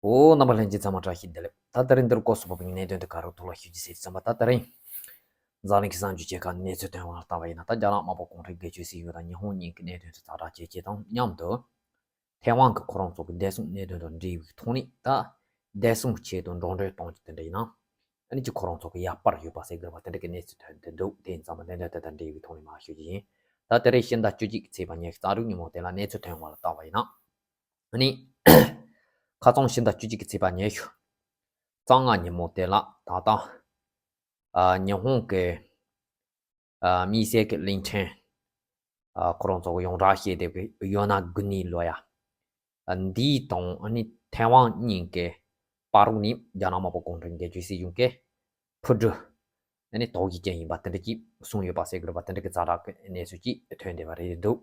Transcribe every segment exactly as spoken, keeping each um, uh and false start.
འོ། རྣམ་པ་ལྷན་རྒྱས་ཚང་མ་བཀྲ་ཤིས་བདེ་ལེགས། ད་དེ་རིང་འདིར་སྐོར་སུ་བབས་པའི་གནད་དོན་དེ་ག་རེ་འདུག་ལ་ཞུ་རྒྱུ་ཟེར་དུས་ཙམ་པ། ད་དེ་རིང་འཛམ་གླིང་གི་གསར་འགྱུར་ཆེ་ཁག་གནས་ཚུལ་ཐོན་པ་ལ་བལྟས་པ་ཡིན་ན། ད་རྒྱ་ནག་དམར་པོ་གུང་ཁྲན་སྒེར་གཅོད་སྲིད་གཞུང་དང་ཉི་ཧོང་གཉིས་ཀྱི་གནད་དོན་དེ་ཛ་དྲག་ཇེ་ཆེ་དང་མཉམ་དུ། ཐའེ་ཝན་གྱི་ཁོ་རང་ཚོ་གི་བདེ་སྲུང་གནད་དོན་དང་འབྲེལ་བའི་ཐོག་ནས། ད་བདེ་སྲུང་ཆེད་དུ་འགྲོ་གྲོན་གཏོང་རྒྱུ་དེ་འདྲ་ཡིན་ན། ཨ་ནི་ཅིག་ཁོ་རང་ཚོ་གི་ཡ་པར་ཡོད་པ་ཟེར་དགོས་པ་དེ་འདྲ་གི་གནས་ཚུལ་ཐོན་ཏེ་འདུག་དེ་ཡིན་ཙང་མ་དེ་འདྲ་དེ་དང་འབྲེལ་བའི་ཐོག་ནས་མར་ཞུ་རྒྱུ་ཡིན། ད་དེ་རིང་ཕྱི་ཟླ་བཅུ་གཅིག་གི་ཚེས་པ་ཉི་ཤུ་རྩ་དྲུག་ཉིན་མོ་དེ་ལ་གནས་ཚུལ་ཐོན་པ་ལ་བལྟས་པ་ཡིན་ན། ཨ་ནི་ཁ་སང་ཕྱི་ཟླ་བཅུ་གཅིག་གི་ཚེས་པ་ཉི་ཤུ་རྩ་ལྔ་ཉིན་མོ་དེ་ལ། ད་ལྟ་ཨ་ཉི་ཧོང་གི་ཨ་དམིགས་བསལ་གྱི་གླིང་ཕྲན། ཨ་ཁོ་རང་ཚོ་གི་ཡོངས་གྲགས་བྱས་ཏེ་གི་ཡོ་ན་གུ་ནི་ལོ་ཡ། ཨ་འདི་དང་ཨ་ནི་ཐའེ་ཝན་གཉིས་ཀྱི་བར་རུ་ནི་རྒྱ་ནག་དམར་པོ་གུང་ཁྲན་སྒེར་གཅོད་སྲིད་གཞུང་གིས་འཕུར་གྲུ་ཨ་ནི་དོགས་གཞི་ཅན་ཡིན་པ་དེ་འདྲ་ཅིག་གསུངས་ཡོད་པ་ཟེར་གི་རེད་པ། དེ་འདྲ་གི་ཛ་དྲག་གི་གནས་ཚུལ་ཅིག་ཐོན་བསྡད་པ་རེད་འདུག་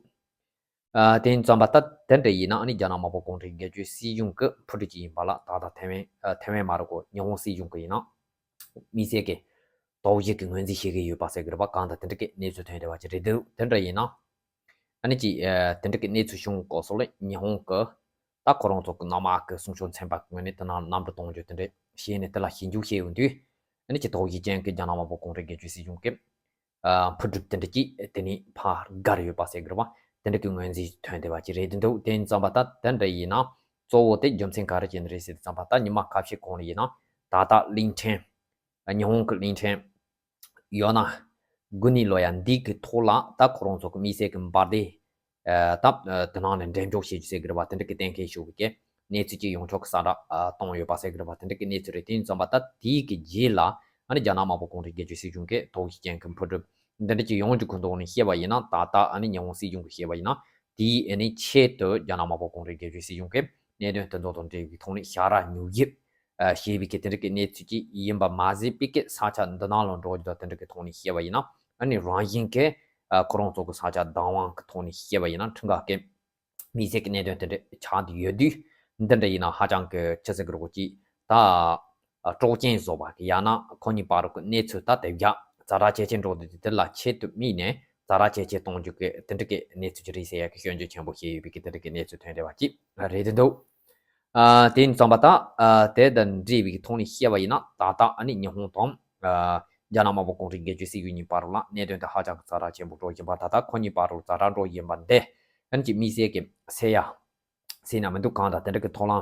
ཨ་དེ་ཡིན་ཙང་མ་ད་དེ་འདྲ་ཡིན་ན། ཨ་ནི་རྒྱ་ནག་དམར་པོ་གུང་ཁྲན་སྒེར་གཅོད་སྲིད་གཞུང་གི་འཕུར་གྲུ་ཅིག་ཡིན་པ་ལ། ད་ལྟ་ཐའེ་ཝན་ཨ་ཐའེ་ཝན་མ་རེད་གོ། ཉི་ཧོང་སྲིད་གཞུང་གི་ཡིན་ན་དམིགས་བསལ་གྱི་དོགས་གཞི་གི་ངོས་འཛིན་བྱེད་ཀྱི་ཡོད་པ་ཟེར་གི་རེད་པ། གང་ལྟར་དེ་འདྲ་གི་གནས་ཚུལ་ཐོན་བསྡད་པ་ཅིག་རེད་འདུག་དེ་འདྲ་ཡིན་ན། ཨ་ནི་ཅིག་ཨ་དེ་འདྲ་གི་གནས་ཚུལ་བྱུང་སྐབས་སུ་ལ། ཉི་ཧོང་གི་ད་ཁོ་རང་ཚོ་གི་གནམ་དམག་གི་སྲུང་སྐྱོབ་ཚན་པ་གི་ངོས་ནས་དེ་ནང་གནམ་གྲུ་གཏོང་རྒྱུ་དེ་འདྲ་བྱས་ནས། དེ་ལ་ཞིབ་འཇུག་བྱས་ཡོང་དུས། ཨ་ནི་ཅིག་དོགས་གཞི་ཅན་གྱི་རྒྱ་ནག་དམར་པོ་གུང་ཁྲན་སྒེར་གཅོད་སྲིད་གཞུང་གི་ཨ་འཕུར་གྲུ་དེ་འདྲ་ཅིག་དེ་ནས་ཕར་བསྒར་ཡོད་པ་ཟེར་གི་རེད་པ། དེ་འདྲ་གི་ངོས་འཛིན་ཐོན་བསྡད་པ་ཅིག་རེད་འདུག་དེ་ཡིན་ཙང་མ་ད་དེ་འདྲ་ཡིན་ན། གཙོ་བོ་དེ་རྒྱུ་མཚན་ག་རེ་བྱས་ནས་རེད་ཟེར་དུས་ཙམ་པ། ད་ཉི་མ་ཁ་ཤས་གོང་ལ་ཡིན་ན། ད་ལྟ་གླིང་ཕྲན། ཉི་ཧོང་གི་གླིང་ཕྲན་ཡོ་ན་གུ་ནི་ལོ་ཡ་འདི་གི་ཐོག་ལ། ད་ཁོ་རང་ཚོ་གི་དམིགས་བསལ་གྱི་འབར་མདེལ་ཨ་ད་ཨ་དེ་ནང་ནས་འགྲེམས་འཇོག་བྱེད་རྒྱུ་ཟེར་གི་རེད་པ། དེ་འདྲ་གི་གཏན་འཁེལ་ཞུ་གི་གི་གནས་ཚུལ་ཅིག་ཡོངས་ཁྱབ་གི་ཛ་དྲག་ཨ་བཏང་ཡོད་པ་ཟེར་གི་རེད་པ། དེ་འདྲ་གི་གནས་ཚུལ་རེད། དེ་ཡིན་ཙང་མ་ད་དེའི་གི་རྗེས་ལ། ཨ་ནི་རྒྱ་ནག་དམར་པོ་གུང་ཁྲན་སྒེར་གཅོད་སྲིད་གཞུང་གིས་དོགས་གཞི་ཅན་གྱི་འཕུར་གྲུ་འདི་འདྲ་ཅིག་ཡོང་རྒྱུ་གི་ཐོག་ནས་བཤད་པ་ཡིན་ན། ད་ལྟ་ཨ་ནི་ཉི་ཧོང་སྲིད་གཞུང་གིས་བཤད་པ་ཡིན་ན། དེའི་ཨ་ནི་ཆེད་དུ་རྒྱ་ནག་དམར་པོ་གུང་ཁྲན་སྒེར་གཅོད་སྲིད་གཞུང་གིས་གནད་དོན་དེ་ཚོ་དང་འབྲེལ་བའི་ཐོག་ནས་ཞབས་ར་ཉོ་ཡིབ་ཨ་བྱས་པའི་གི་དེ་འདྲ་གི་གནས་ཚུལ་ཅིག་ཡིན་པ་མ་ཟད་པའི་གི། ས་ཆ་འདི་ནང་ལ་འགྲོ་རྒྱུ་དང་དེ་འདྲ་གི་ཐོག་ནས་བཤད་པ་ཡིན་ན། ཨ་ནི་རང་བཞིན་གི་ཨ་ཁོ་རང་ཚོ་གི་ས་ཆ་བདག་དབང་གི་ཐོག་ནས་བཤད་པ་ཡིན་ན། ཁྲིམས་འགལ་གི་དམིགས་བསལ་གྱི་གནད་དོན་དེ་འདྲ་ཆགས་བསྡད་ཡོད་དུས། འདི་འདྲ་ཡིན་ན་ཧ་ཅང་གི་ཅི་ཟེར་གི་རེད་གོ། ཅིག་ད་ཨ་དཀྲོག་རྐྱེན་བཟོ་བ་གི། ཡང་ན་ཁོ་གཉིས་བར་གི་གནས་ཚུལ་ད་དེ་བཞག་ཛ་དྲག་ཇེ་ཆེར་འགྲོ་དུས། དེ་ལ་ཆེད་དུ་དམིགས་ནས་ཛ་དྲག་ཇེ་ཆེར་གཏོང་རྒྱུ་གི་དེ་འདྲ་གི་གནས་ཚུལ་ཅིག་རེད་ཟེར་ཡ་གི་སྐྱོན་བརྗོད་ཆེན་པོ་བྱས་ཡོད་པའི་གི་དེ་འདྲ་གི་གནས་ཚུལ་ཐོན་བསྡད་པ་ཅིག་རེད་འདུག་ཨ་དེ་ཡིན་ཙང་མ་ད་ཨ་དེ་དང་འབྲེལ་བའི་གི་ཐོག་ནས་བཤད་པ་ཡིན་ན། ད་ལྟ་ཨ་ནི་ཉི་ཧོང་དང་ཨ་རྒྱ་ནག་དམར་པོ་གུང་ཁྲན་སྒེར་གཅོད་སྲིད་གཞུང་གཉིས་བར་ལ་གནད་དོན་དེ་ཧ་ཅང་གི་ཛ་དྲག་ཆེན་པོ་འགྲོ་བཞིན་པ། ད་ལྟ་ཁོ་གཉིས་བར་ལ་ཛ་དྲག་འགྲོ་བཞིན་པ་འདི། ཨ་ནི་ཅིག་དམིགས་བསལ་གྱི་སེ་ཡ་ཟེར་ན་མི་འདུག་གང་ལྟར་དེ་འདྲ་གི་ཐོག་ལ་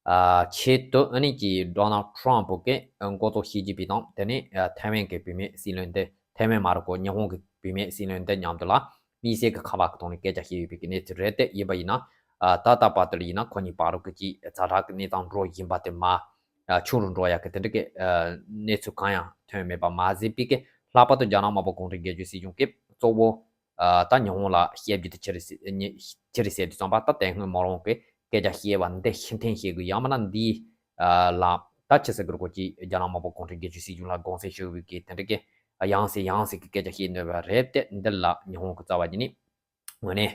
ཨ་ཆེད་དུ་ཨ་ནི་ཅིག་ཌོ་ནལ་ཊམ་ཕུ་གིས་འགོ་གཙོ་བྱེད་ཀྱི་པའི་དང་། དེ་ནས་ཨ་ཐའེ་ཝན་གྱི་བུད་མེད་སྲིད་བློན་དེ། ཐའེ་ཝན་མ་རེད་གོ། ཉི་ཧོང་གི་བུད་མེད་སྲིད་བློན་དེ་མཉམ་དུ་ལ་དམིགས་བསལ་གྱི་ཁ་པར་གྱི་ཐོག་ནས་སྐད་ཆ་བཤད་ཡོད་པའི་གི་གནས་ཚུལ་རེད། དེ་ཡིན་པ་ཡིན་ན། ཨ་ད་ལྟ་བར་དུ་ལ་ཡིན་ན་ཁོ་གཉིས་བར་དུ་གི་ཅིག་ཛ་དྲག་གི་གནས་སྟངས་འགྲོ་བཞིན་པ་དེ་མར་ཨ་ཆུང་རུ་འགྲོ་ཡ་གི་དེ་འདྲ་གི་ཨ་གནས་ཚུལ་གང་ཡང་ཐོན་མེད་པ་མ་ཟད་པའི་གི། ལྷག་པར་དུ་རྒྱ་ནག་དམར་པོ་གུང་ཁྲན་སྒེར་གཅོད་སྲིད་གཞུང་གིས་གཙོ་བོ་ཨ་ད་ཉི་ཧོང་ལ་བཤད་རྒྱུ་དེ་ཅི་རེད་ཟེར་ཅི་རེད་ཟེར་དུས་ཙམ་པ། ད་དེ་སྔོན་མ་རང་གི་སྐད་ཆ་བཤད་པ་འདི་ཕྱིར་འཐེན་བྱེད་དགོས། ཡང་མིན་ན་འདི་ཨ་ལ་ད་ཅི་ཟེར་དགོས་རེད་གོ། ཅིག་རྒྱ་ནག་དམར་པོ་གུང་ཁྲན་སྒེར་གཅོད་སྲིད་གཞུང་ལ་དགོངས་སེལ་ཞུ་བའི་གི་དེ་འདྲ་གི་ཡང་སེ་ཡང་སེ་གི་སྐད་ཆ་བཤད་ནོར་བ་རེད། དེ་འདི་ལ་ཉི་ཧོང་གི་རྩ་བ་ཉིད་ནས་ངོས་ནས་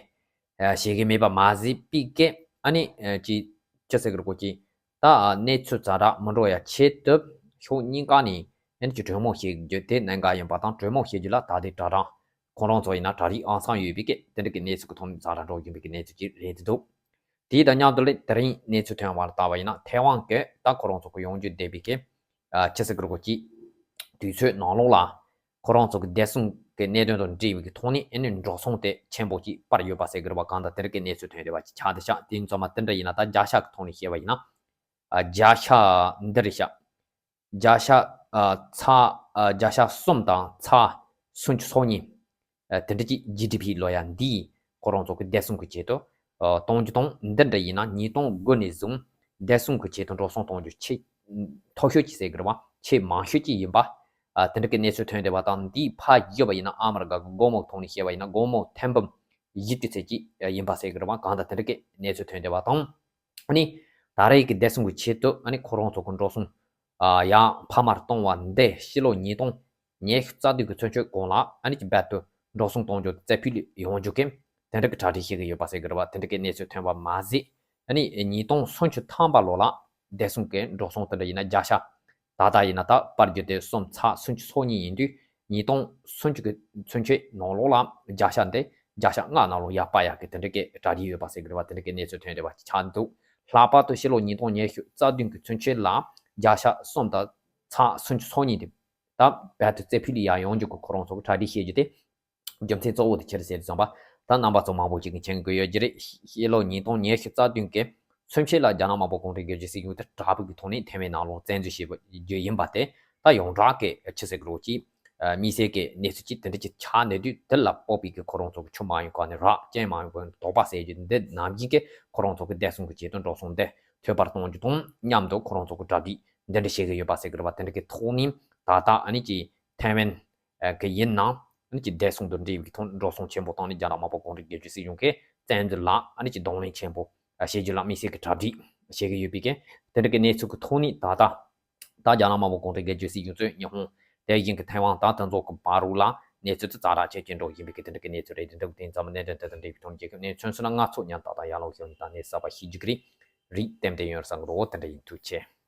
ཨ་བྱེད་ཀྱི་མེད་པ་མ་ཟད་པའི་གི། ཨ་ནི་ཨ་ཅིག་ཅི་ཟེར་དགོས་རེད་གོ། ཅིག་ད་གནས་ཚུལ་ཛ་དྲག་མི་འགྲོ་ཡ་ཆེད་དུ་ཕྱོགས་གཉིས་ཀ་ནས་ཨ་ནི་ཅིག་གྲོས་མོལ་བྱེད་རྒྱུ་དེ་གནད་འགག་ཡིན་པ་དང་། གྲོས་མོལ་བྱེད་རྒྱུ་ལ་ད་ལྟའི་དྲ་གྲངས་ཁོང་རང་ཚོ་ཡིན་ན་གྲ་སྒྲིག་ཨང་སང་ཡོད་པའི་གི་དེ་འདྲ་གི་གནས་ཚུལ་གྱི་ཐོག་ནས་ཛ་དྲག་འགྲོ་བཞིན་པའི་གི་གནས་ཚུལ་ཅིག་རེད་འདུག་དེ་དང་མཉམ་དུ་ལས་དེ་རིང་གནས་ཚུལ་ཐོན་པ་ལ་བལྟས་པ་ཡིན་ན། ཐའེ་ཝན་གྱི་ད་ཁོ་རང་ཚོ་གི་ཡོང་རྒྱུ་བསྡད་པའི་གི་ཨ་ཅི་ཟེར་དགོས་རེད་གོ། ཅིག་དུས་ཚོད་ནང་ལོགས་ལ་ཁོ་རང་ཚོ་གི་བདེ་སྲུང་གི་གནད་དོན་དང་འབྲེལ་བའི་གི་ཐོག་ནས་ཨ་ནི་འགྲོ་སོང་དེ་ཆེན་པོ་ཅིག་སྤར་ཡོད་པ་ཟེར་གི་རེད་པ། གང་ལྟར་དེ་འདྲ་གི་གནས་ཚུལ་ཐོན་བསྡད་པ་ཅིག་ཆགས་བསྡད་ཤག་དེ་ཡིན་ཙང་མ་དེ་འདྲ་ཡིན་ན། ད་རྒྱ་ཤ་གི་ཐོག་ནས་བཤད་པ་ཡིན་ན། ཨ་རྒྱ་ཤ་འདི་རེད་ཤག་རྒྱ་ཤ་ཨ་ཚ་ཨ་རྒྱ་ཤ་གསུམ་དང་ཚ་སུམ་ཅུ་སོ་གཉིས། ཨ་དེ་འདྲ་ཅིག་ཇི་ཌི་པི་ལོ་ཡ་འདིས་ཁོ་རང་ཚོ་གི་བདེ་སྲུང་གི་ཆེད་དུ་ཨ་གཏོང་རྒྱུ་དང་། འདི་འདྲ་ཡིན་ན་ཉིས་སྟོང་དགུ་ནས་བཟུང་བདེ་སྲུང་གི་ཆེད་དུ་འགྲོ་སོང་གཏོང་རྒྱུ་ཆེས་མཐོ་ཤོས་ཅིག་ཟེར་གི་རེད་པ། ཆེས་མང་ཤོས་ཅིག་ཡིན་པ། ཨ་དེ་འདྲ་གི་གནས་ཚུལ་ཐོན་བསྡད་པ་དང་། འདིའི་ཕར་བརྒྱབ་པ་ཡིན་ན་ཨ་མི་རི་ཀ་གི་སྒོར་མོ་ཐོག་ནས་བཤད་པ་ཡིན་ན་སྒོར་མོ་ཐེར་འབུམ་བཞི་བཅུ་ཙམ་ཅིག་ཡིན་པ་ཟེར་གི་རེད་པ། གང་ལྟར་དེ་འདྲ་གི་གནས་ཚུལ་ཐོན་བསྡད་པ་དང་། ཨ་ནི་ད་རེས་ཀྱི་བདེ་སྲུང་གི་ཆེད་དུ་ཨ་ནི་ཁོ་རང་ཚོ་གི་འགྲོ་སོང་ཨ་ཡང་འཕར་མར་གཏོང་བ་འདི་ཕྱི་ལོ་ཉིས་སྟོང་ཉི་ཤུ་རྩ་བདུན་གྱི་ཚུན་ཆོད་གོང་ལ་ཨ་ནི་ཅིག་རྦད་དེ་འགྲོ་སོང་གཏོང་རྒྱུ་རྩེ་ཕུད་ཡོང་རྒྱུ་གི་དེ་འདྲ་གི་གྲ་སྒྲིག་བྱེད་ཀྱི་ཡོད་པ་ཟེར་གི་རེད་པ། དེ་འདྲ་གི་གནས་ཚུལ་ཐོན་པ་མ་ཟད། ཨ་ནི་ཉིས་སྟོང་སུམ་ཅུ་ཐམ་པ་ལོ་ལ་བདེ་སྲུང་གི་འགྲོ་སོང་དེ་འདྲ་ཡིན་ན་བརྒྱ་ཆ། ད་ལྟ་ཡིན་ན་ད་སྤར་རྒྱུ་དེ་གསུམ་ཚེག་སུམ་ཅུ་སོ་གཉིས་ཡིན་དུས། ཉིས་སྟོང་སུམ་ཅུ་གི་ཚུན་ཆོད་ནང་ལོགས་ལ་བརྒྱ་ཆ་འདི་བརྒྱ་ཆ་ལྔ་ནང་ལོགས་ཡར་སྤར་ཡག་གི་དེ་འདྲ་གི་གྲ་སྒྲིག་ཡོད་པ་ཟེར་གི་རེད་པ། དེ་འདྲ་གི་གནས་ཚུལ་ཐོན་བསྡད་པ་ཅིག་ཆགས་འདུག་ལྷག་པར་དུ་ཕྱི་ལོ་ཉིས་སྟོང་ཉི་ཤུ་རྩ་བདུན་གྱི་ཚུན་ཆད་ལ་བརྒྱ་ཆ་གསུམ་དང་ཚེག་སུམ་ཅུ་སོ་གཉིས་དེ་ད་བལ་དུ་རྩེ་ཕུད་ལ་ཡར་ཡོང་རྒྱུ་གི་ཁོ་རང་ཚོ་གི་གྲ་སྒྲིག་བྱེད་རྒྱུ་དེ་རྒྱུ་མཚན་གཙོ་བོ་དེ་ཆི་རེད་ཟེར་དུས་ཙམ་པ། ད་རྣམ་པ་ཚོ་མང་པོ་ཅིག་གིས་མཁྱེན་གྱི་ཡོད་ཀྱི་རེད། ཕྱི་ལོ་ཉིས་སྟོང་ཉི་ཤུ་རྩ་བདུན་གྱི་ཚུན་ཆད་ལ་རྒྱ་ནག་དམར་པོ་གུང་ཁྲན་སྒེར་གཅོད་སྲིད་གཞུང་དེ་དྲག་པོ་གི་ཐོག་ནས་ཐའེ་ཝན་ནང་ལོགས་བཙན་འཛུལ་བྱས་པ་རྒྱུ་ཡིན་པ་དེ། ད་ཡོངས་གྲགས་ཀྱི་ཆི་ཟེར་གི་རེད་ཅིག་དམིགས་བསལ་གྱི་གནས་ཚུལ་ཅིག་དེ་འདྲ་ཅིག་ཆགས་ནས་དུས་དེ་ལ་དཔག་པའི་གི་ཁོ་རང་ཚོ་གི་ཆུ་མ་ཡོང་གོང་ནས་རགས་རྐྱེན་མ་ཡོང་གོང་ནས་དོགས་པ་ཟེར་རྒྱུ་འདི་ནམ་རྒྱུན་གྱི་ཁོ་རང་ཚོ་གི་བདེ་སྲུང་གི་ཆེད་དུ་འགྲོ་སོང་འདི་འཐོལ་པར་གཏོང་རྒྱུ་དང་མཉམ་དུ་ཁོ་རང་ཚོ་གི་གྲ་སྒྲིག་འདི་འདྲ་བྱེད་ཀྱི་ཡོད་པ་ཟེར་གི་རེད་པ། དེ་འདྲ་གི་ཐོག་ནས་ད་ལྟ་ཨ་ནི་ཅིག་ཐའེ་ཝན་གི་ཡིན་ནའང་ཨ་ནི་ཅིག་བདེ་སྲུང་དང་འབྲེལ་བའི་ཐོག་འགྲོ་སོང་ཆེན་པོ་བཏང་ནས་རྒྱ་ནག་དམར་པོ་གུང་ཁྲན་སྒེར་གཅོད་སྲིད་གཞུང་གིས་བཙན་འཛུལ་ལ་ཨ་ནི་ཅིག་གདོང་ལེན་ཆེན་པོ་བྱེད་རྒྱུ་ལ་དམིགས་བསལ་གྱི་གྲ་སྒྲིག་བྱེད་ཀྱི་ཡོད་པའི་གི་དེ་འདྲ་གི་གནས་ཚུལ་གྱི་ཐོག་ནས་ད་ལྟ་ད་རྒྱ་ནག་དམར་པོ་གུང་ཁྲན་སྒེར་གཅོད་སྲིད་གཞུང་གཙོས་ཉི་ཧོང་དེ་བཞིན་གྱི་ཐའེ་ཝན་དང་དེ་ཚོ་གི་བར་རུ་ལ་གནས་ཚུལ་དེ་ཛ་དྲག་ཆེ་ཆེར་འགྲོ་བཞིན་པའི་གི་དེ་འདྲ་གི་གནས་ཚུལ་རེད། དེ་འདྲ་གི་དེང་ཙམ་གནད་དོན་དེ་དང་འབྲེལ་བའི་ཐོག་ནས་རྒྱལ་ཁབ་གནས་ཚུལ་སོང་ན་ང་ཚོ་ཉམས་ཏག་ཏག་ཡར་ལངས་ཤོག་ནས་ད་གནས་གསར་པ་ཤེས་རྒྱུ་གི་རེད། རིགས་ལྟེམ་ལྟེ་ཡོང་བསམ་གི་རོ། དེ་འདྲ་ཡིན། ཐུགས་རྗེ་ཆེ།